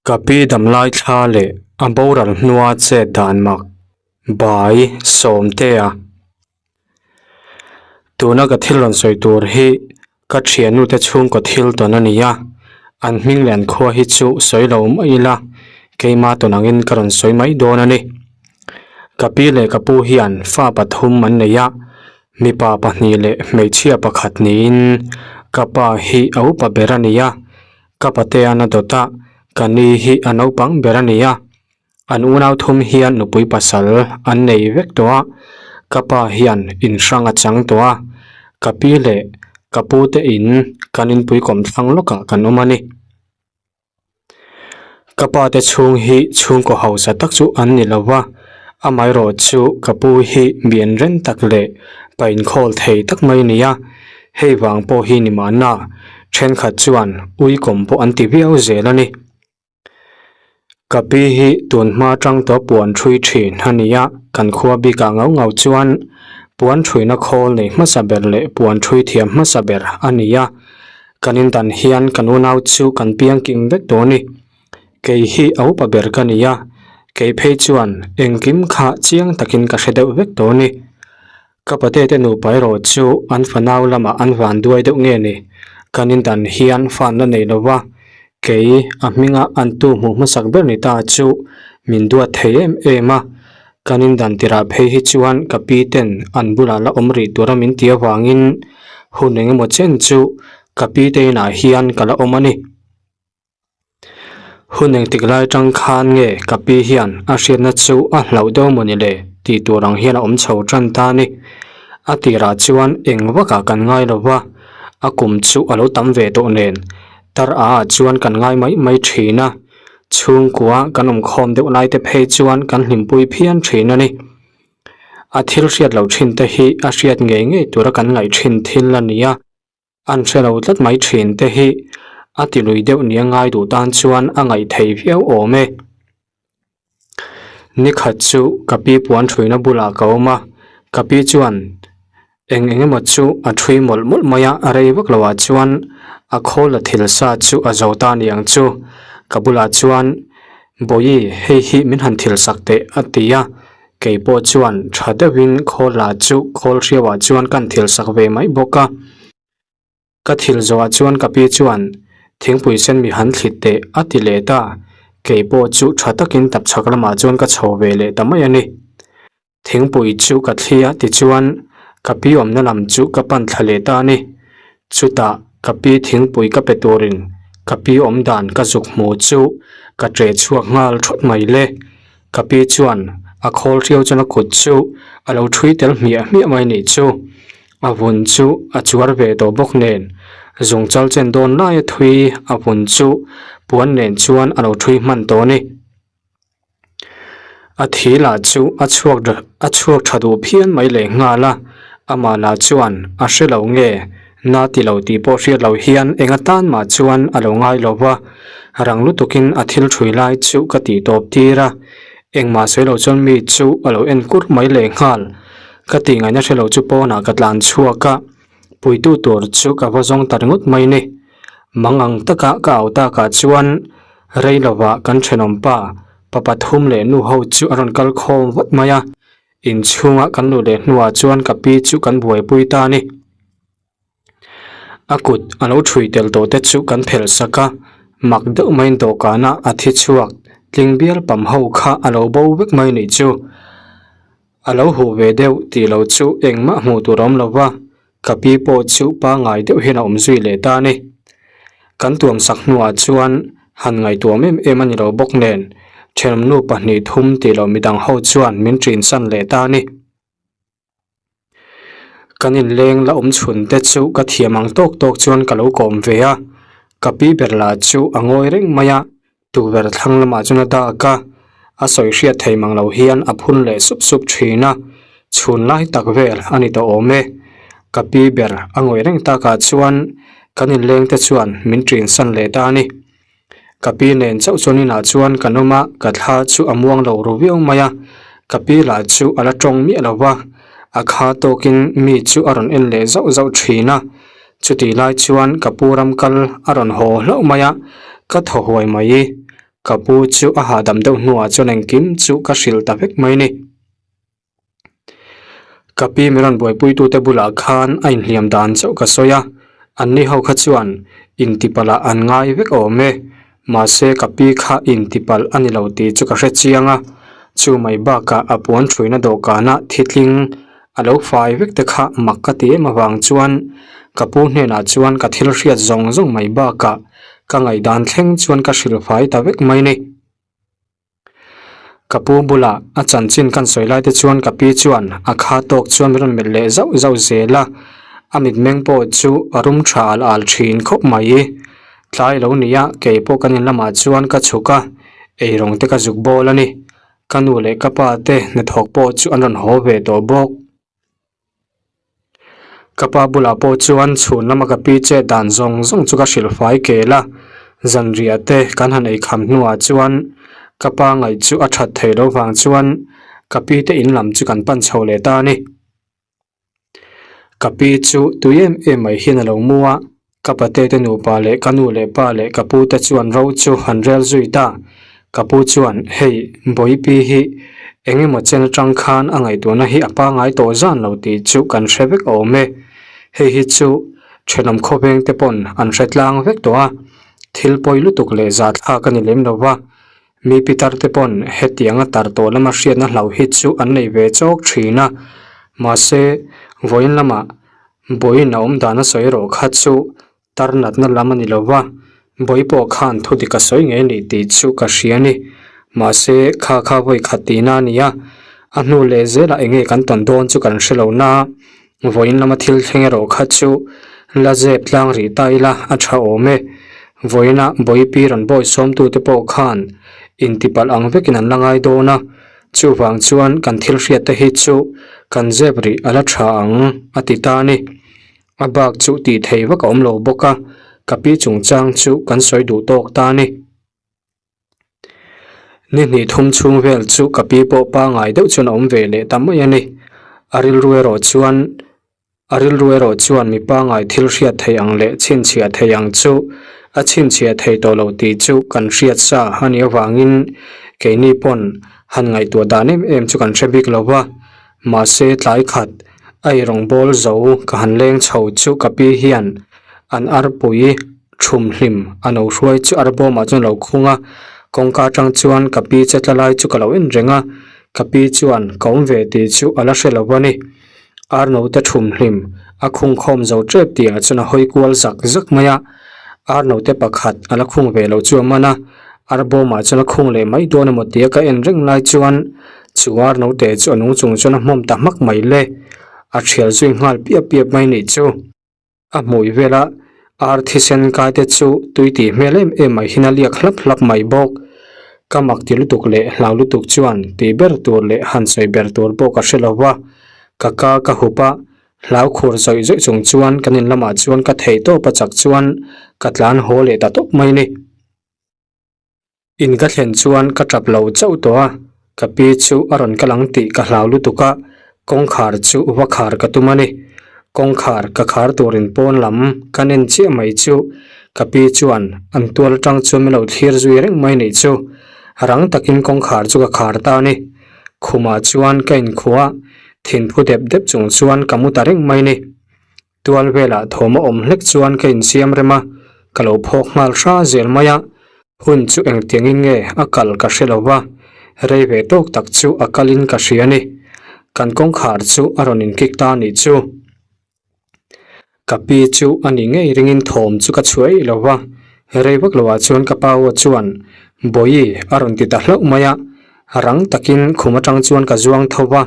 Ka pi damlai thla leh a boral hnua chet dan mak bai Sawmtea. Tuna ka thil rawn sawi tur hi ka thiannute chhungkaw thil tawn a ni a, an hming leh an khua hi chu sawi lo mai ila keima tawn angin ka rawn sawi mai dawn a ni. Ka pi leh ka pu hian fa pathum an nei a, mipa pahnih leh hmeichhia pakhat niin ka pa hi a upa ber a ni a. Ka patean a dawt a, ka ni hi a naupang ber a ni a. An unau thum hian nupui pasal an nei vek tawh a, ka pa hian in hrang a chang tawh a, ka pi leh ka pu te in kan inpui kawmthlang lawkah kan awm a ni. Ka pa te chhung hi chhungkaw hausa tak chu an ni lo va, amaherawh chu ka pu hi mi enren tak leh pa inkhawl thei tak mai a ni a. Hei vang pawh hi ni mahna, thenkhat chuan uikawm pawh an ti viau zel a ni. Ka pi hi tun hma tang tawh puan thui thin a ni a, kan khua bikah ngau ngau chuan puan thuina khawl nei hmasa ber leh puan thui thiam hmasa ber a ni a, kan indan hian kan unau chu kan piang kim vek tawh a ni. Kei hi a upa ber ka ni a, kei phei chuan engkim kha chiang takin ka hre deuh vek tawh a ni. Ka patete nupa erawh chu an fanau lamah an van duai deuh nge ni? Kan indan hian fan la nei lova, kei a hminga an tu hmuh hmasak ber ni ta chu min duat thei em em a. Kan indan tirah phei hi chuan ka pi ten an bulah la awm rih tura min ti avangin hun engemaw chen chu ka pi te inah hian ka la awm a ni. Hun engtik lai tang khan nge ka pi hian a hriatna chu a hlauh deuh maw ni le tih tur ang hian a awm chho tan ta a ni. A tirah chuan eng vakah kan ngai lo va, a kum chu a lo tam ve tawh nen tar a ah chuan kan ngai mai mai thin a, chhungkua kan awm khawm deuh lai te phei chuan kan hlimpui phian thin a ni. A thil hriat loh thin te hi a hriat ngei ngei tura kan ngaih thin thil a ni a. An hre lo tlat mai thin te hi a ti lui deuh nia ngai duh tan chuan a ngaih thei viau awm e. Nikhat chu ka pi puan thuina bulah ka awm a, ka pi chuan eng eng emaw chu a thui mawlh mawlh mai a, a rei vak lo ah chuan a khawl a thil sa chu a zo ta niang chu. Ka bulah chuan, Bawihi hei hi min han thil sak teh a ti a. Kei pawh chuan tha deuhin khawl ah chu khawl hriau ah chuan kan thil sak ve mai bawk a. Ka thil zawh ah chuan ka pi chuan thingpui sen mi han thlit teh a ti leh ta. Kei pawh chu tha takin tapchhak lamah chuan ka chho ve leh ta mai a ni. Thingpui chu ka thli a tichuan ka pi awmna lam chu ka pan thla leh ta a ni. Chutah ka pi thingpui ka pe turin ka pi awm dan ka zuk hmu chu ka ṭeh chhuak nghal thawt mai le. Ka pi chuan a khawl hriau chuan a kut chu a lo ṭhui tel hmiah hmiah mai nih chu. A vun chu a chuar ve tawh bawk nen zungchal chen dawn laia thui a vun chu puan nen chuan a lo ṭhui hman tawh a ni. A thi lah chu a chhuak a chhuak tha duh phian mai leh nghal a, amah lah chuan a hre lo nge na ti lo tih pawh hriat loh hian eng atan mah chuan a lo ngai lo va, rang lutukin a thil thui lai chu ka tih tawp tir a, engmah sawi lo chuan mi chu a lo en kur mai leh nghal. Ka tih ngaihna hre lo chu pawnah ka tlan chhuak a, puitu tur chu ka va zawng ta ringawt mai ni. Mang ang taka ka au takah chuan rei lovah kan thenawm pa, pa pathum leh nu ho chu a rawn kal khawm vat mai a, inchhunga kan luh leh hnuah chuan ka pi chu kan buaipui ta a ni. A kut a lo thui tel tawh te chu kan phelh sak a, mak deuh maiin dawhkana a thi chhuak tling bial pam ho kha a lo bo vek mai nih chu. A lo huh ve deuh tih lo chu engmah hmuh tur a awm lo va, ka pi pawh chu pangngai deuh hian a awm zui leh ta a ni. Kan tuam sak hnuah chuan han ngaihtuam em em a ni lo bawk nen, thenawmnu pahnih thum tih loh midang ho chuan min ṭinsan leh ta a ni. Kan inleng la awm chhun te chu ka thiam ang tawk tawk chuan ka lo kawm ve a, ka pi ber lah chu a ngawi reng mai a, tukverh thlang lamah chuan a dak a, a sawi hriat thei mang lo hian a phun leh sup sup thin a, chhun lai tak vel a ni tawh awm e. Ka pi ber a ngawi reng takah chuan kan inleng te chuan min ṭin san leh ta a ni. Ka pi nen chauh chuan inah chuan kan awm a, ka thla chu a muang lo ru viau mai a, ka pi lah chu a la tawng miah lo va, a kha tawkin mi chu a rawn en leh zauh zauh thin a, chutih lai chuan ka pu ram kal a rawn haw hlauh mai a, ka thaw huai mai. Ka pu chu a hahdam deuh hnuah chuan engkim chu ka hrilh ta vek mai ni. Ka pi min rawn buaipuitute bulah khan a inhliam dan chauh ka sawi a, anni ho kha chuan intipalh ah an ngai vek awm e. Mahse ka pi kha intipalh a ni lo tih chu ka hre chiang a, chu mai bakah a puan thuina dawhkanah thitling a lo fai vek te kha mak ka ti em avang chuan ka pu hnenah chuan ka thil hriat zawng zawng mai bakah ka ngaihdan thleng chuan ka hrilh fai ta vek mai ni. Ka pu bulah a chanchin kan sawi lai te chuan ka pi chuan a kha tawk chuan min rawn melh leh zauh zauh zel a, a mitmeng pawh chu a rum tha al al thin khawp mai. Tlai lo nia kei pawh kan in lamah chuan ka chhuk a, eirawng te ka zuk bawl a ni. Ka nu leh ka pa te hnathawk pawh chu an rawn haw ve tawh bawk. Ka pa bulah pawh chuan chhun lama ka pi chet dan zawng zawng chu ka hrilh fai kel a, zanriah te kan han ei kham hnuah chuan ka pa ngaih chu a that theih loh vang chuan ka pi te in lam chu kan pan chho leh ta a ni. Ka pi chu tui em em mai hian a lo mu a, Ka pate te nupa leh ka nu leh pa leh ka pu te chuan ro chu han rel zui ta. Ka pu chuan, Hei, Bawipi hi eng emaw chen atang khan a ngaihtuahna hi a pangai tawh zan lo tih chu kan hre vek awm e. Hei hi chu thenawm khawveng te pawn an hre tlang vek tawh a, thil pawi lutuk leh zahthlak a ni lem lo va. Mi pitar te pawn hetianga tar tawh lama hriatna hlauh hi chu an nei ve chawk thin a. Mahse, vawiin lamah Bawiin a awm dan a sawi erawh kha chu tar natna lam a ni lo va, Bawi pawh khan thu dik a sawi ngei a nih tih chu ka hria a ni. Mahse, kha kha vawi khat tihna a ni a, a hnu leh zelah eng nge kan tawn dawn chu kan hre lo na. Vawiin lama thil thleng erawh kha chu la zep tlang rih ta ila a tha awm e. Vawiina Bawi pi rawn bawi sawmtute pawh khan intipalh ang vekin an la ngai dawn a, Chuvang chuan kan thil hriat te hi chu kan zep rih a la tha ang a ti ta a ni. A bak chu tih thei vak a awm lo bawk a, ka pi chungchang chu kan sawi duh tawk ta a ni. Ni hnih thum chhung vel chu ka pi pawh pangai deuh chuan a awm ve leh ta mai a ni. A rilru erawh chuan A rilru erawh chuan mi pangai thil hriat thei ang leh chhinchhiah thei ang chu a chhinchhiah thei tawh lo tih chu kan hriat sa a nih avangin keini pawn han ngaihtuah dan em em chu kan hre bik lo va. Mahse tlai khat a eirawng bawl zo ka han leng chho chu ka pi hian an arpui thum hlim a no hruai chu arbawmah chuan a lo khung a, kawngka atang chuan ka pi che tla lai chu ka lo en reng a, ka pi chuan ka awm ve tih chu a la hre lo a ni. Arnote thum hlim a khung khawm zo tep tih ah chuan a hawi kual zak zak mai a, Arnote pakhat a la khung ve loh chu a man a, arbawmah chuan a khung leh mai dawn emaw tia ka en reng lai chuan chu Arnote chu a nung chung chuan a hmawm ta hmak mai le, a thial zui nghal piap piap mai nih chu. A hmui vela ar thisen kai te chu tui tih hmel em em mai hian a liak hlap hlap mai bawk. Ka mak ti lutuk leh hlau lutuk chuan tih ber tur leh han sawi ber tur pawh ka hre lo va, ka ka ka hup a, hlau khur zawih zawih chung chuan kan in lamah chuan ka thei tawp a chak chuan ka tlan haw leh ta tawp mai ni. In ka thlen chuan ka tap lo chauh tawh a, ka pi chu a rawn kal ang tih ka hlau lutuk a, kawngkhar chu va khar ka tum a ni. Kawngkhar ka khar turin pawn lam kan en chiah mai chu ka pi chuan an tual atang chuan min lo thlir zui reng mai nih chu. Rang takin kawngkhar chu ka khar ta a ni. Khumah chuan ka inkhuh a, thinphu dep dep chung chuan ka mu ta reng mai ni. Tual velah thawm a awm hlek chuan ka insiam rem a, ka lo phawk nghal hra zel mai a, hun chu engtiangin nge a kal ka hre lo va, rei ve tawk tak chu a kalin ka hria a ni. Kan kawngkhar chu a rawn inkik ta a nih chu. Ka pi chu a ni ngei ringin thawm chu ka chhuah eih lo va, rei vak loah chuan ka pa aw chuan Bawihi a rawn ti ta hlauh mai a, rang takin khum atang chuan ka zuang tho va,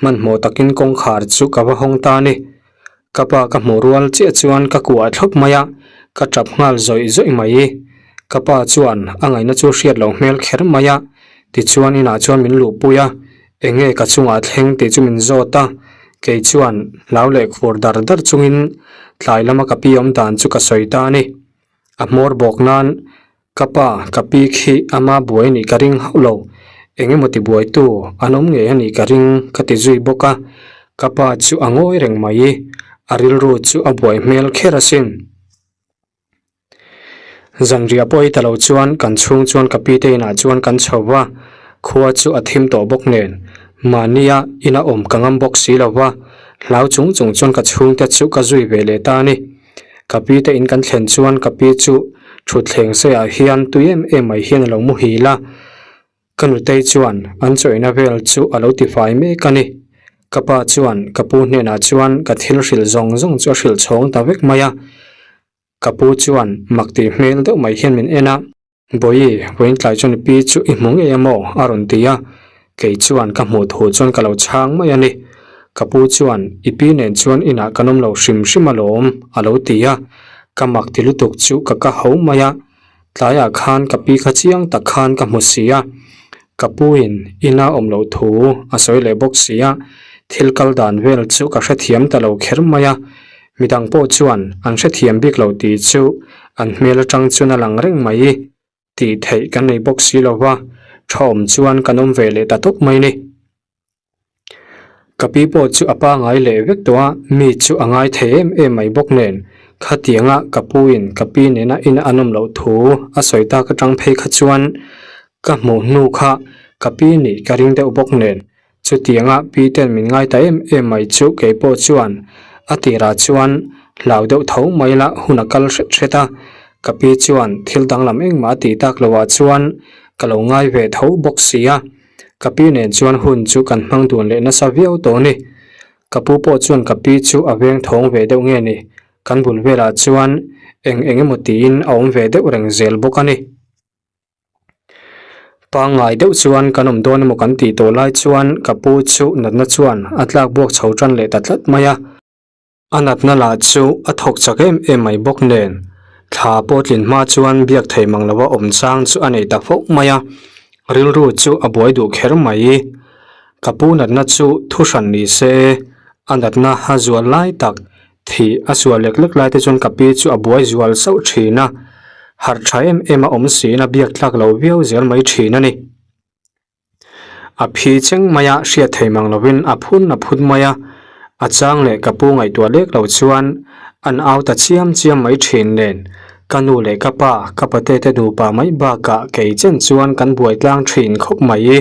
hmanhmawh takin kawngkhar chu ka va hawng ta a ni. Ka pa ka hmuh rual chiah chuan ka kuah thlawp mai a, ka tap nghal zawih zawih mai. Ka pa chuan a ngaihna chu hriat loh hmel kher mai a, tichuan inah chuan min luhpui a, eng nge ka chungah thleng tih chu min zawt a, kei chuan hlau leh khur dar dar chungin tlai lama ka pi awm dan chu ka sawi ta a ni. A hmawr bawk nan Ka pa, ka pi khi ama buai nih ka ring hauh lo. Eng emaw ti buaitu an awm ngei a nih ka ring ka ti zui bawk a. Ka pa chu a ngawi reng mai. A rilru chu a buai hmel kher asin. Zanriah pawh ei ta lo chuan kan chhung chuan ka pi te inah chuan kan chho va, khua chu a thim tawh bawk nen. Mahnia ina awm ka ngam bawk si lo va, hlau chung chung chuan ka chhungte chu ka zui ve leh ta a ni. Ka pi te in kan thlen chuan ka pi chu thutthleng seiah hian tui em em mai hian a lo muhil a. Ka nutei chuan an chawihna vel chu a lo tifai mek a ni. Ka pa chuan ka pu hnenah chuan ka thil hrilh zawng zawng chu a hrilh chhawng ta vek mai a. Ka pu chuan mak tih hmel deuh mai hian min en a. Bawihi, vawiin tlai chuan i pi chu i hmu ngei amaw? a rawn ti a. Kei chuan ka hmuh thu chuan ka lo chhang mai a ni. Ka pu chuan i pi nen chuan inah kan awm lo hrim hrim alawm a lo ti a. Ka mak ti lutuk chu ka ka ho mai a. Tlaiah khan ka pi kha chiang tak khan ka hmu si a, ka puin ina awm loh thu a sawi leh bawk si a, thil kal dan vel chu ka hrethiam ta lo kher mai a, midang pawh chuan an hrethiam bik lo tih chu an hmel atang chuan a lang reng mai i tih theih kan nei bawk si lo va, tha awm chuan kan awm ve leh ta tawp mai ni. Ka pi pawh chu a pangai leh vek tawh a, mi chu a ngai thei em em mai bawk nen. Khatianga ka puin ka pi nena in an awm loh thu a sawi tak atang phei kha chuan ka hmuh hnu kha ka pi nih ka ring deuh bawk nen. Chutianga pi ten min ngai ta em em mai chu kei pawh chuan a tirah chuan hlau deuh tho mai la hun a kal hret hret a. Ka pi chuan thil danglam engmah a tih tak loh ah chuan ka lo ngai ve tho bawk si a. Ka pi nen chuan hun chu kan hmang dun leh nasa viau tawh a ni. Ka pu pawh chuan ka pi chu a veng thawng ve deuh nge ni, kan bul velah chuan eng eng emaw tiin a awm ve deuh reng zel bawk a ni. Pangngai deuh chuan kan awm dawn emaw kan tih tawh lai chuan ka pu chu natna chuan a tlak buak chho tan leh ta tlat mai a. A natna lah chu a thawk chak em em mai bawk nen, thla pawh tlin hma chuan biak thei mang lova awm chang chu a nei ta fo mai a, rilru chu a buai duh kher mai. Ka pu natna chu thu hran ni se, a natna a zual lai tak, thih a sual lek lek lai te chuan ka pi chu a buai zual sauh thin a, harh tha em em a awm siin a biak tlak lo viau zel mai thin a ni. A phi cheng mai a, hriat thei mang lovin a phun a phun mai a, a chang leh ka pu ngaihtuah lek lo chuan an au ta chiam chiam mai thin nen, ka nu leh ka pa, ka pate te nupa mai bakah kei chen chuan kan buai tlang thin khawp mai.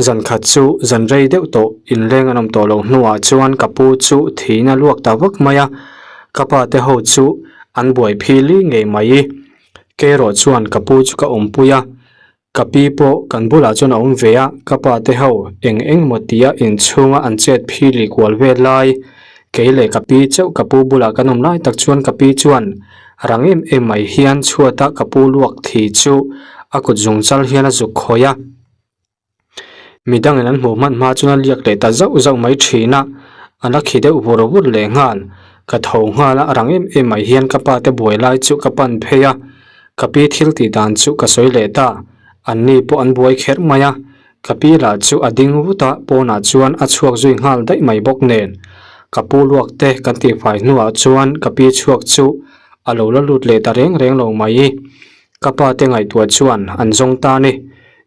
Zan khat chu zan rei deuh tawh inleng an awm tawh loh hnuah chuan ka pu chu thiin a luak ta vak mai a, ka pa te ho chu an buai phi li ngei mai. Kei erawh chuan ka pu chu ka awmpui a. Ka pi pawh kan bulah chuan a awm ve a, ka pa te ho eng eng maw tia inchhunga an chet phi lih kual vel lai, kei leh ka pi chauh ka pu bulah kan awm lai tak chuan ka pi chuan rang em em mai hian chhuata ka pu luak thi chu a kut zung chal hian a zuk khawih a. Midangin an hmuh hman hma chuan a liak leh ta zauh zauh mai thin a, a la khi deuh vur vur leh nghal. Ka tho nghal a, rang em em mai hian ka pa te buai lai chu ka pan phei a. Ka pi thil tih dan chu ka sawi leh ta, an ni pawh an buai kher mai a, ka pi lah chu a ding vut a, pawnah chuan a chhuak zui nghal daih mai bawk nen. Ka pu luak te kan tihfai hnuah chuan ka pi chhuak chu a lo la lut leh ta reng reng lo mai. Ka pa te ngaihtuah chuan an zawng ta ni,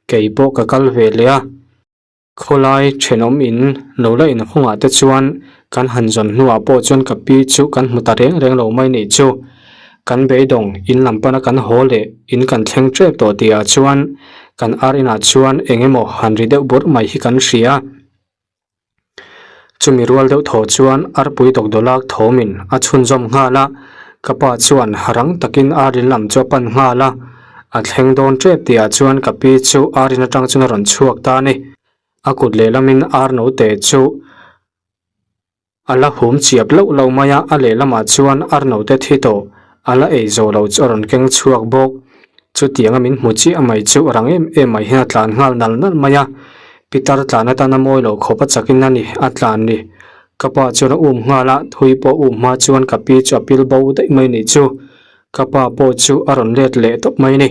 kei pawh ka kal ve leh a. Khawlai thenawm in lo la inhawngah te chuan kan han zawn hnuah pawh chuan ka pi chu kan hmu ta reng reng lo mai nih chu. Kan beidawng in lam pana kan haw leh in kan thleng tep tawh tihah chuan kan ar inah chuan eng emaw han ri deuh bawrh mai hi kan hria. Chumi rual deuh thaw chuan arpui dawkdawlak thawmin a chhunzawm nghal a, ka pa chuan rang takin ar in lam chu a pan nghal a. A thleng dawn tep tihah chuan ka pi chu ar in atang chuan a rawn chhuak ta a ni. A kut lehlamin ar note chu a la hum chiap loh loh mai a, a lehlamah chuan ar note thi tawh a la ei zawh loh chu a rawn keng chhuak bawk. Chutianga min hmu chiah mai chu rang em em mai hian a tlan nghal nal nal mai a, pitar tlan atana mawi loh khawp a chakin a ni, a tlan ni. Ka pa chuan a um nghal a, thui pawh um hma chuan ka pi chu a pil bo daih mai nih chu. Ka pa pawh chu a rawn let leh tawp mai a ni.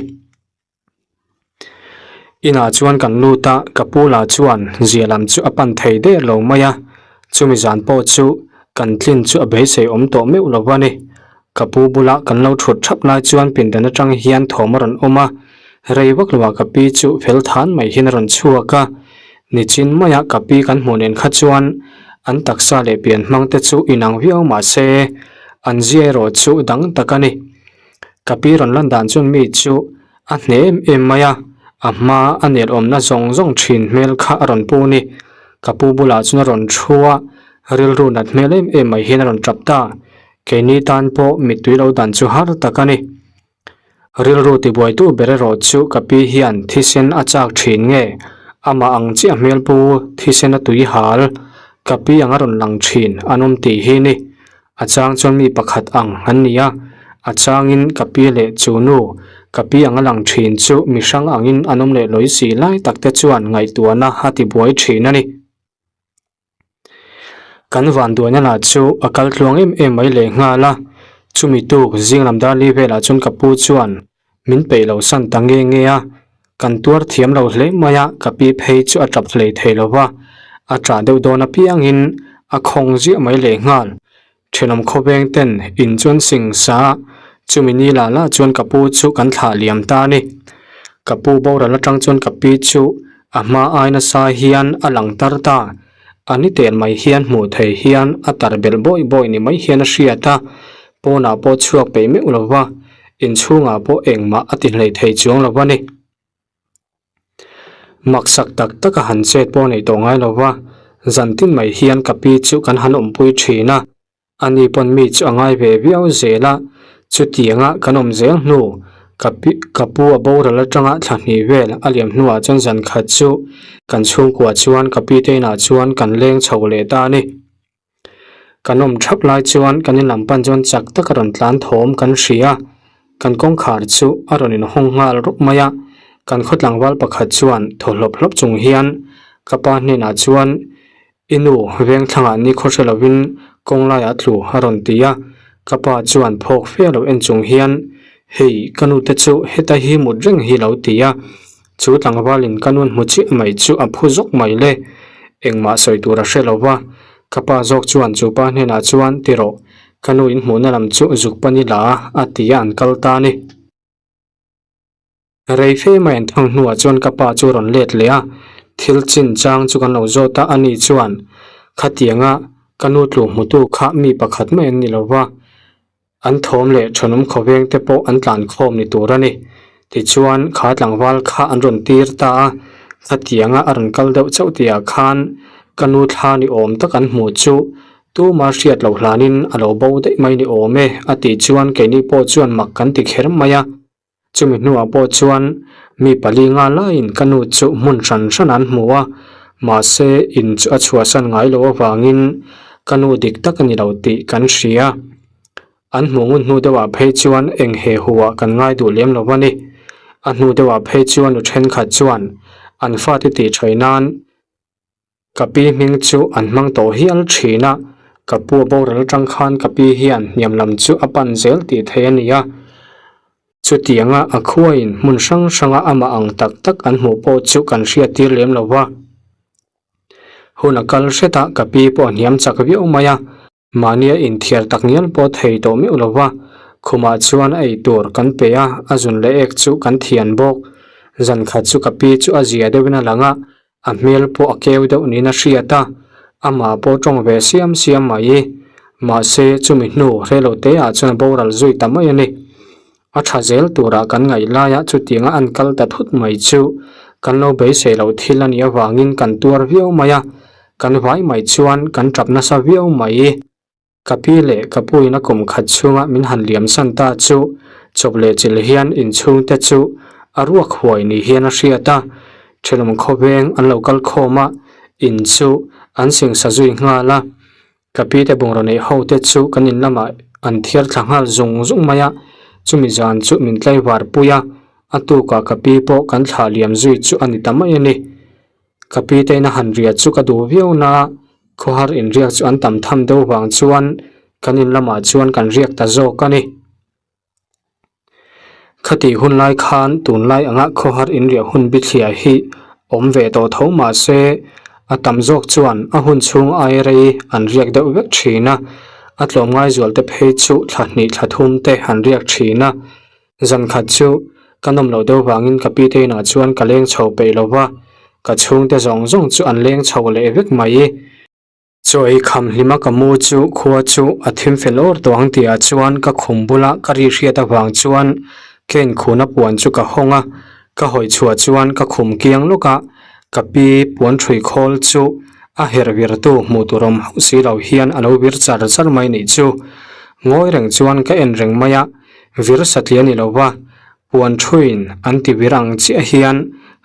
Inah chuan kan lut a, ka pu lah chuan zia lam chu a pan thei der lo mai a, chumi zan pawh chu kan tlin chu a beisei awm tawh meuh lo a ni. Ka pu bula kan lo thut thap lai chuan pindan atang hian thawm a rawn awm a, rei vak loah ka pi chu fel than mai hian a rawn chhuak a, nichin maia ka pi kan hmuh nen kha chuan an taksa leh pian hmang te chu inang viau mah se an zia erawh chu dang tak a ni. Ka pi rawn lan dan chuan mi chu a hneh em em mai a, a hma a nelawmna zawng zawng thin hmel kha a rawn pu ni. Ka pu bulah chuan a rawn thu a, rilru nat hmel em em mai hian a rawn tap ta. Keini tan pawh mittui lo dan chu har tak a ni. Rilru tibuaitu ber erawh chu ka pi hian thisen a chak thin nge, amah ang chiah hmel pu thisen a tui hal, ka pi ang a rawn lang thin an awm tih hi ni. A chang chuan mi pakhat ang an ni a, a changin ka pi leh chu nu, ka pi ang a lang thin chu mi hrang angin an awm leh lawi si lai tak te chuan ngaihtuahna a tibuai thin a ni. Kan vanduaina lah chu a kal tluang em em mai leh nghal a, chumi tuk zing lam dar li velah chuan ka pu chuan min peih lo san ta nge nge a, kan tuar thiam lo hle mai a, ka pi phei chu a tap hlei thei lo va, a tah deuh dawn apiangin a khawng ziah mai leh nghal. Thenawm khawveng ten in chuan sing sa a, chumi ni lah lah chuan ka pu chu kan thlah liam ta a ni. Ka pu boral atang chuan ka pi chu a hma ai nasa hian a lang tar ta. A ni tel mai hian hmuh thei hian a tar belh bawi bawi ni mai hian a hriat a, pawnah pawh chhuak peih meuh lo va, inchhungah pawh engmah a ti hlei thei chuang lo a ni. Maksak tak taka han chet pawh nei tawh ngai lo va, zan tin mai hian ka pi chu kan han awmpui thin a, ani pawn mi chu a ngai ve viau zel a, chutianga kan awm zel hnu ka pi ka pu a boral atanga thla hnih vel a liam hnuah chuan zan khat chu kan chhungkua chuan ka pi te inah chuan kan leng chho leh ta a ni. Kan awm thap lai chuan kan in lam pan chuan chak tak a rawn tlan thawm kan hria a, kan kawngkhar chu a rawn inhawng nghal rup mai a, kan khaw tlangval pakhat chuan thaw hlawp hlawp chung hian ka pa hnenah chuan i nu veng thlangah ni khaw hre lovin kawng laiah tlu a rawn ti a, ka pa chuan phawk fe lo en chung hian hei ka nu te chu heta hi mut reng hi lo ti a. Chu tlangvalin ka nun hmu chiah mai chu a phu zawk mai le. Engmah sawi tur a hre lo va, ka pa zawk chuan chu pa hnenah chuan ti rawh, ka nu in hmuhna lam chu zuk pan i la a, a ti a an kal ta a ni. Rei fe mai an thang hnuah chuan ka pa chu a rawn let leh a, thil chin chang chu kan lo zawt a, ani chuan khatianga ka nu tlu hmutu kha mi pakhat mai an ni lo va, An thawm leh thenawm khawveng te pawh an tlan khawm ni tur a ni. Tichuan, kha tlangval kha an rawn tir ta a, khatianga a rawn kal deuh chauh tihah khan ka nu thla ni awm tak an hmuh chu tuma hriat loh hlanin a lo bo daih mai ni awm e a tih chuan keini pawh chuan mak kan ti kher mai a. Chumi hnuah pawh chuan mi pali nga laiin ka nu chu hmun hran hran an hmu a, mahse in chu a chhuahsan ngai loh avangin ka nu dik tak a ni lo tih kan hria. An hmuh ngun hnu deuhah phei chuan eng he huah kan ngai duh lem lo a ni. A hnu deuhah phei chuan nu thenkhat chuan an fate tih thaih nan Ka pi hming chu an hmang tawh hial thin a, ka pu a boral atang khan ka pi hian hniam lam chu a pan zel tih theih a ni a. Chutianga a khuain hmun hrang hranga amah ang tak tak an hmuh pawh chu kan hriat tir lem lo va. Hun a kal hret a, ka pi pawh a hniam chak viau mai a. Mahnia inthiar tak ngial pawh thei tawh meuh lo va, khumah chuan a eitur kan pe a, a zun leh ek chu kan thian bawk. Zan khat chu ka pi chu a zia deuhin a lang a, a hmel pawh a keu deuh niin a hriat a, amah pawh tawng ve siam siam mai. Mahse, chumi hnu hrelo te ah chuan a boral zui ta mai a ni. A tha zel turah kan ngaih laia chutianga an kal ta thut mai chu kan lo beisei loh thil a nih avangin kan tuar viau mai a, kan vai mai chuan kan tap nasa viau mai. Ka pi leh ka puin a kum khat chhunga min han liam san ta chu chawp leh chilh hian inchhungte chu a ruak huai ni hian a hriat a, thenawm khawveng an lo kal khawm a, in chu an singsa zui nghal a. Ka pi te bungraw neih ho te chu kan in lamah an thiar thla nghal zung zung mai a, chumi zan chu min tlaivar pui a, a tukah ka pi pawh kan thlah liam zui chu a ni ta mai a ni. Ka pi te ina han riah chu ka duh viau na, khawhar inriak chu an tam tham deuh vang chuan kan in lamah chuan kan riak ta zawk a ni. Khatih hun lai khan tunlai anga khawhar inriah hun bithliah hi awm ve tawh tho mah se a tam zawk chuan a hun chhung ai rei an riak deuh vek thin a, a tlawmngai zual te phei chu thla hnih thla thum te an riak thin a. Zan khat chu ka nawm loh deuh vangin ka pi te inah chuan ka leng chho peih lo va, ka chhungte zawng zawng chu an leng chho leh vek mai. Chaw ei kham hlima ka mu chu khua chu a thim fel awr tawh ang tihah chuan ka khum bula ka ri hriat avang chuan ka inkhuna puan chu ka hawng a, ka hawi chhuah chuan ka khum kiang lawk a, ka pi puan ṭhui khawl chu a herh virtu hmuh tur awm hauh si lo hian a lo vir char char mai nih chu. Ngawi reng chuan ka en reng mai a, vir satliah a ni lo va, Puan thuin an ti vir ang chiah hian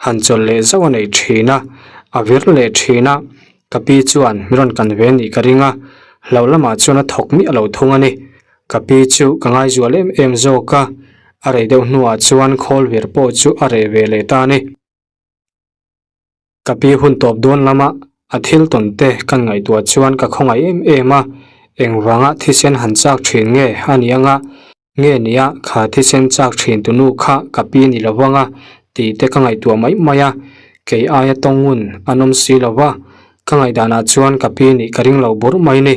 han chawlh leh zauh a nei thin a, a vir leh thin a, ka pi chuan mi rawn kan ve nih ka ring a, hlauh lamah chuan a thawk miah lo thung a ni. Ka pi chu ka ngaizual em em zawk a, a rei deuh hnuah chuan khawl vir pawh chu a reh ve leh ta a ni. Ka pi hun tawp dawn lama a thil tawn te kan ngaihtuah chuan ka khawngaih em em a, engvanga thisen han chak thin nge a ni anga, nge nia kha thisen chak thin tu nu kha ka pi ni lo vanga tih te ka ngaihtuah mai mai a, kei aia tawng ngun an awm si lo va, ka ngaihdanah chuan ka pi nih ka ring lo bur mai ni.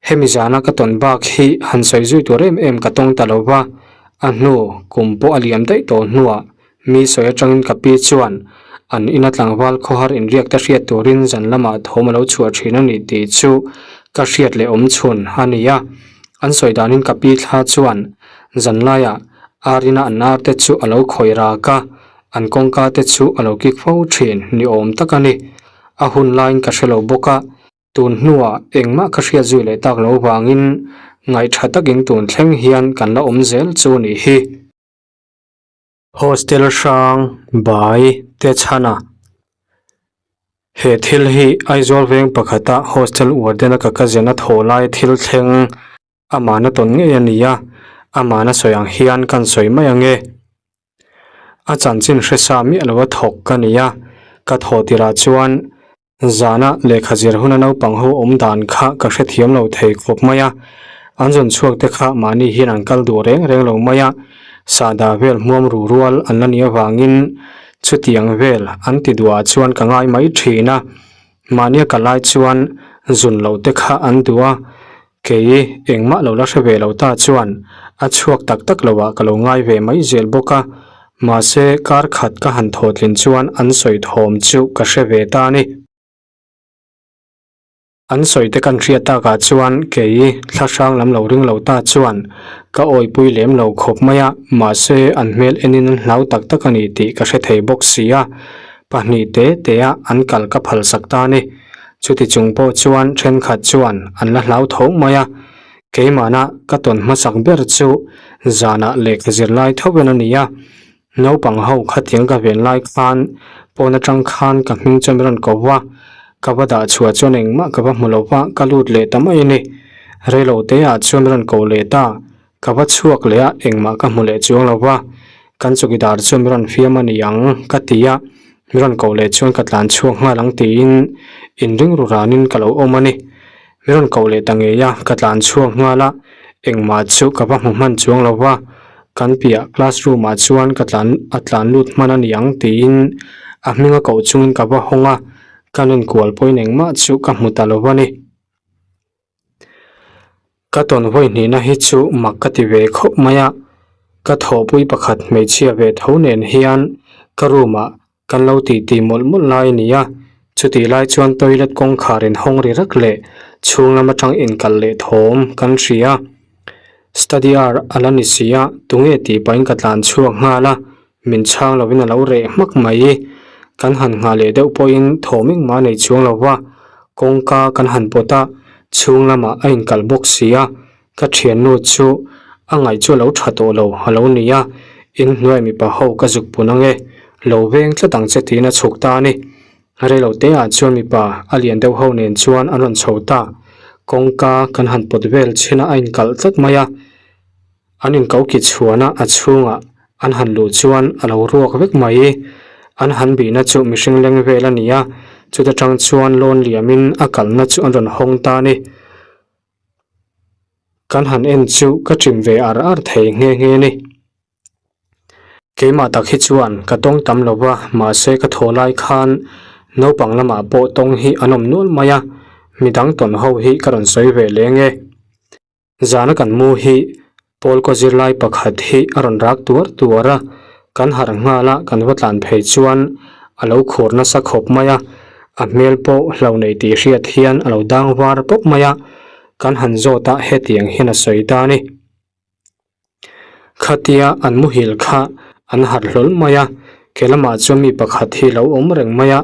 Hemi zana ka tawn bak hi han sawi zui tur em em ka tawng ta lo va, a hnu kum pawh a liam daih tawh hnuah mi sawi atangin ka pi chuan an ina tlangval khawhar inriak te hriat turin zan lamah thawm a lo chhuah thin a ni tih chu ka hriat leh awm chhun a ni a. An sawi danin ka pi thla chuan zan laiah ar ina an ar te chu a lo khawih rak a, an kawngka te chu a lo kik fo thin ni awm tak a ni. A hun laiin ka hre lo bawk a. Tun hnuah engmah ka hriat zui leh tak lo vangin ngaihṭha takin tun thleng hian kan la awm zel chu nih hi. Hostel hrang bai te chhana He thil hi Aizawl veng pakhata hostel warden a ka cousin a thawh lai thil thleng amahna tawn ngei a ni a, amahna sawi ang hian kan sawi mai ang e. A chanchin hre sa miah lo a thawk ka ni a, ka thawh tirah chuan Zana lehkha zir huna naupang ho awm dan kha ka hrethiam lo thei khawp mai a, an zawn chhuak te kha mahni hian an kal duh reng reng lo mai a, sahdah vel hmuam ru rual an la nih avangin chutiang vel an ti duhah chuan ka ngai mai thin a, mahnia ka lai chuan zun loh te kha an duh a, Kei engmah lo la hre ve lo ta chuan a chhuak tak tak lo ah ka lo ngai ve mai zel bawk a, mahse kar khat ka han thawhtlin chuan an sawi thawm chu ka hre ve ta a ni. An sawi te kan hriat takah chuan kei thlahrang lam lo ring lo ta chuan ka awipui lem lo khawp mai a, mahse an hmel enin an hlau tak tak a ni tih ka hre thei bawk si a, pahnih te te a an kal ka phalsak ta a ni. Chuti chung pawh chuan thenkhat chuan an la hlau tho mai a, keimahna ka tawn hmasak ber chu zanah lehkha zir lai tho in a ni a, naupang ho khatiang ka ven lai khan pawn atang khan ka hming chuan min rawn ko va, ka va dah chhuah chuan engmah ka va hmu lo va, ka lut leh ta mai a ni. Reilo te ah chuan min rawn ko leh ta, ka va chhuak leh a, engmah ka hmu leh chuang lo va, kan chawkidar chuan min rawn fiam a ni ang ka ti a, min rawn koh leh chuan ka tlan chhuak nghal ang tiin inring ru ranin ka lo awm a ni. Min rawn koh leh ta ngei a, ka tlan chhuak nghal a, engmah chu ka va hmu hman chuang lo va, kan piah classroom ah chuan ka tlan a tlan lut hman a ni ang tiin a hminga koh chungin ka va hawng a, ka lenkual pawhin engmah chu ka hmu ta lo va ni. Ka tawn vawi hnihna hi chu mak ka ti ve khawp mai a, ka thawhpui pakhat hmeichhia ve tho nen hian ka room ah kan lo tih tih mawlh mawlh lai a ni a, chutih lai chuan toilet kawngkhar in hawng ri rak leh chhung lam atang inkal leh thawm kan hria. Study hour a la ni si a, tunge tih pahin ka tlan chhuak nghal a, Min chhang lovin a lo reh hmak mai. Kan han nghah leh deuh pawhin thawm engmah a nei chuang lo va, kawngka kan han pawt a, chhung lamah a inkalh bawk si a, ka thiannu chu a ngaih chu a lo tha tawh lo a lo ni a, inhnuai mipa ho ka zuk pun ange, lo veng tlat ang che tiin a chhuk ta a ni. Reilo te ah chuan mipa a lian deuh ho nen chuan an rawn chho ta, kawngka kan han pawt vel chin a a inkalh tlat mai a. An inkau ki chhuana a chhungah an han luh chuan a lo ruak vek mai. An han bihna chu mihring leng vel a ni a, chuta tang chuan lawn liamin a kalna chu an rawn hawng ta a ni. Kan han en chu ka chim ve ar ar thei nghe nghe a ni. Keimah tak hi chuan ka tawng tam lo va, mahse ka thaw lai khan naupang lamah pawh tawng hi an awm nual mai a, midang tawn ho hi ka rawn sawi ve leng e. Zana kan mu hi Paul kaw zirlai pakhat hi a rawn rak tuar tuar a, kan harh nghal a, kan va tlan phei chuan a lo khur nasa khawp mai a. A hmel pawh hlo nei tih hriat hian a lo dang var pawp mai a, kan han zawt a hetiang hian a sawi ta a ni. Khatia an muhil kha an harh hlawl mai a, ke lamah chuan mi pakhat hi lo awm reng mai a,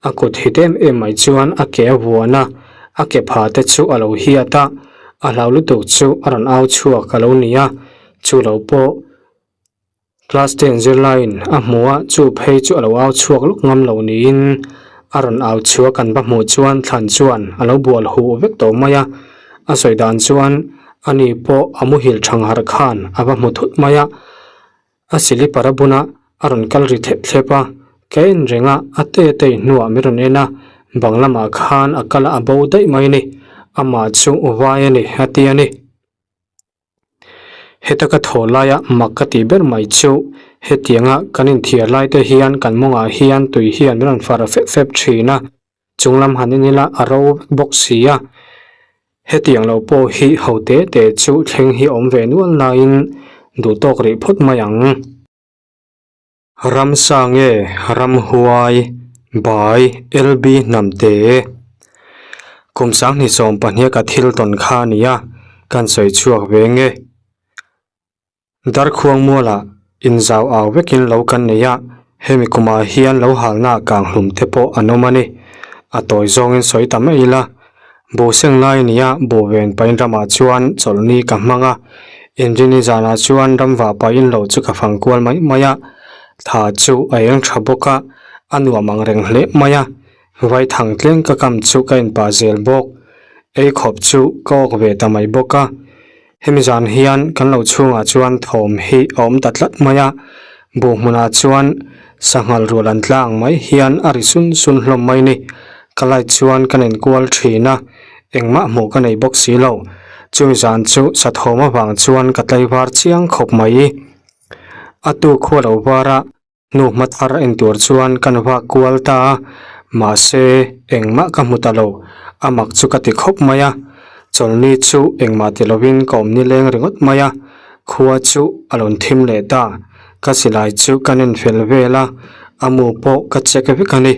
a kut hit em em mai chuan a ke a vuan a, a ke pha te chu a lo hiat a, a hlau lutuk chu a rawn au chhuak a lo ni a, chu lo pawh Class ten zirlaiin a hmu a, chu phei chu a lo au chhuak lawk ngam lo niin a rawn au chhuak an va hmuh chuan thlan chuan a lo bual huh vek tawh mai a, a sawi dan chuan ani pawh a muhil thang harh khan a va hmu thut mai a, a silipar a buna a rawn kal ri thlep thlep a, ka en reng a, a te te hnuah min rawn en a, bang lamah khan a kal a a bo daih mai a ni, amah chu vai a ni a ti a ni. Heta ka thaw laia mak ka tih ber mai chu hetianga kan inthiar lai te hian kan mawngah hian tui hian min rawn far fep fep thin a, chunglam han en ila a ro vek bawk si a. Hetiang lo pawh hi ho te te chu thleng hi a awm ve nual nain duhtawk rih phawt mai ang. Ramsa nge Ramhuai Bai LB Hnamte Kum sanghnih sawm pahnih ka thil tawn kha a ni a, kan sawi chhuak ve nge. Darkhuang mualah inzau au vekin lo kan nei a, hemi kumah hian lo halna kang hlum te pawh an awm a ni. A tawi zawngin sawi ta mai ila. Buh seng lai nia buh ven pahin ramah chuan chawlhni ka hmang a, inrini zanah chuan ram vah pahin lo chu ka fang kual mai mai a, thla chu a eng tha bawk a, a nuam ang reng hle mai a, vaithang tleng ka kam chu ka inpah zel bawk, ei khawp chu ka awk ve ta mai bawk a. Hemi zan hian kan lo chhungah chuan thawm hi a awm ta tlat mai a, buh hmunah chuan sanghal rual an tlang mai hian a ri sun sun hlawm mai ni. Ka light chuan ka nen kual thin a, engmah hmuh ka nei bawk si lo. Chumi zan chu sathawm avang chuan ka tlaivar chiang khawp mai. A tu khua lo var a. Hnu hma thar en tur chuan kan vak kual ta a, mahse engmah ka hmu ta lo, a mak chu ka ti khawp mai a, chawlhni chu engmah ti lovin ka awm nileng ringawt mai a, khua chu a rawn thim leh ta, ka silai chu ka nen fel vel a, a mu pawh ka check vek a ni,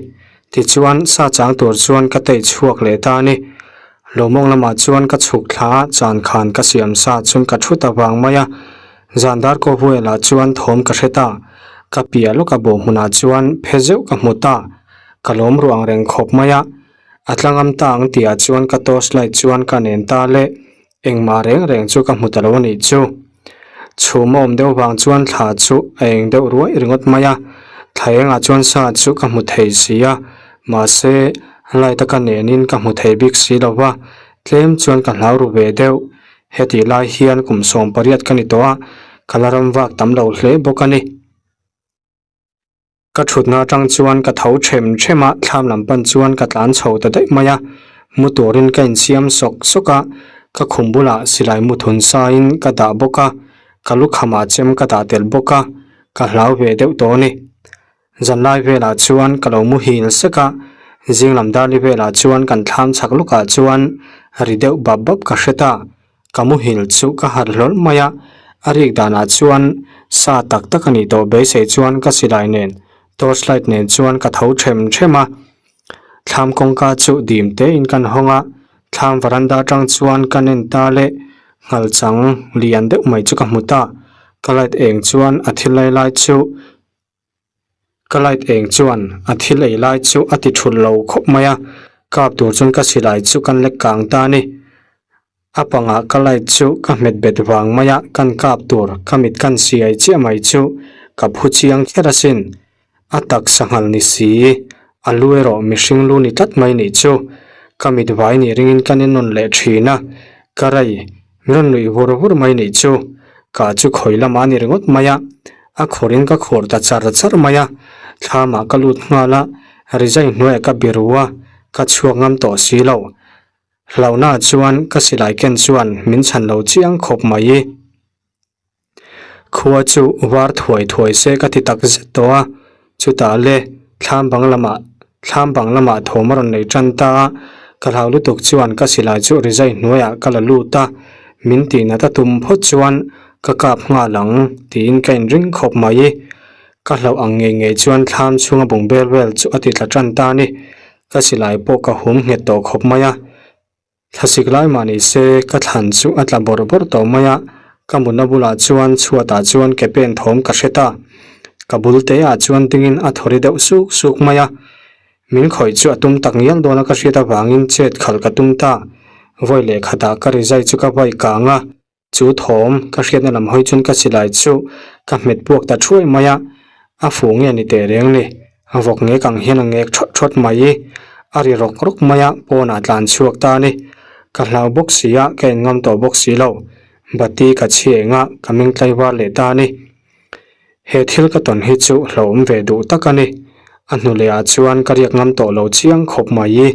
tichuan sa chang tur chuan ka tei chhuak leh ta a ni, lawmawng lamah chuan ka chhuk thla a, chan khan ka siam sa chuan ka thu ta vang mai a. Zan dar kaw huailah chuan thawm ka hre ta, ka piah lawka bawh hmunah chuan phe zeuh ka hmu ta, ka lawm ruang reng khawp mai a, a tlangam ta ang tihah chuan ka torch light chuan ka nen ta le, engmah reng reng chu ka hmu ta lo a nih chu. Chhum a awm deuh vang chuan thla chu a eng deuh ruai ringawt mai a, thla engah chuan sa chu ka hmu thei si a, mahse light a ka nenin ka hmu thei bik si lo va, tlem chuan ka hlau ru ve deuh. Hetih lai hian kum 18 ka ni tawh a, ka la ram vak tam lo hle bawk a ni. Ka thutna atang chuan ka tho them them a, thlam lam pan chuan ka tlan chho ta daih mai a. Mu turin ka insiam sawk sawk a, ka khum bulah silai mu thun sain ka dah bawk a, ka lukhamah chem ka dah tel bawk a, ka hlau ve deuh tawh a ni. Zanlai velah chuan ka lo muhil sek a, zing lam darli velah chuan kan thlam chhak lawkah chuan ri deuh bap bap ka hre ta. Ka muhil chu ka harh hlawl mai a, a rik danah chuan sa tak tak a nih tawh beisei chuan ka silai nen torch light nen chuan ka tho them them a. Thlam kawngka chu dim tein kan hawng a, thlam varanda atang chuan ka nen ta leh nghalchang lian deuh mai chu ka hmu ta. Ka light eng chuan a thil lai lai chu. Ka light eng chuan a thil ei lai chu a ti thul lo khawp mai a, kap tur chuan ka silai chu kan lek kang ta a ni. A pangah ka light chu ka hmet bet vang mai a, kan kap tur ka mit kan siai chiah mai chu ka phu chiang kher asin. A taksa nghal ni si, a lu erawh mihring lu ni tlat mai nih chu. Ka mit vai nih ringin ka ni nawn leh thin a, ka rei Min rawn nuih vur vur mai nih chu, ka chu khawi lamah a ni ringawt mai a, a khawrin ka khawr ta char char mai a, thlamah ka lut nghal a, rizai hnuaiah ka biru a, ka chhuak ngam tawh si lo. Hlauhnaah chuan ka silai ken chuan min chhan lo chiang khawp mai. Khua chu var thuai thuai se ka ti tak zet tawh a, chutah le thlam bang lamah thlam bang lamah thawm a rawn nei tan ta a, ka hlau lutuk chuan ka silai chu rizai hnuaiah ka la lut a, min tihnat a tum phawt chuan ka kap nghal ang tiin ka inring khawp mai. Ka hlauh ang ngei ngei chuan thlam chhunga bungbel vel chu a ti tla tan ta a ni. Ka silai pawh ka hum nghet tawh khawp mai a. Thlasik lai mah ni se ka thlan chu a tla bawrh bawrh tawh mai a, ka mutna bulah chuan chhuatah chuan ke pen thawm ka hre ta. Ka bul te ah chuan dingin a thaw ri deuh suk suk mai a. Min khawih chu a tum tak ngial dawn a ka hriat avangin chet khalh ka tum ta. Vawi leh khatah ka rizai chu ka vai kang a. Chu thawm ka hriatna lam hawi chuan ka silai chu ka hmet puak ta thuai mai a, a fuh nge ni teh reng ni, a vawk ngek ang hian a ngek thawt thawt mai i, a ri rawk rawk mai a, pawnah tlan chhuak ta a ni. Ka hlau bawk si a, ka en ngam tawh bawk si lo, bati ka chhi eng a, ka meng tlaivar leh ta a ni. He thil ka tawn hi chu hlauhawm ve duh tak a ni, a hnu leh ah chuan ka riak ngam tawh lo chiang khawp mai i.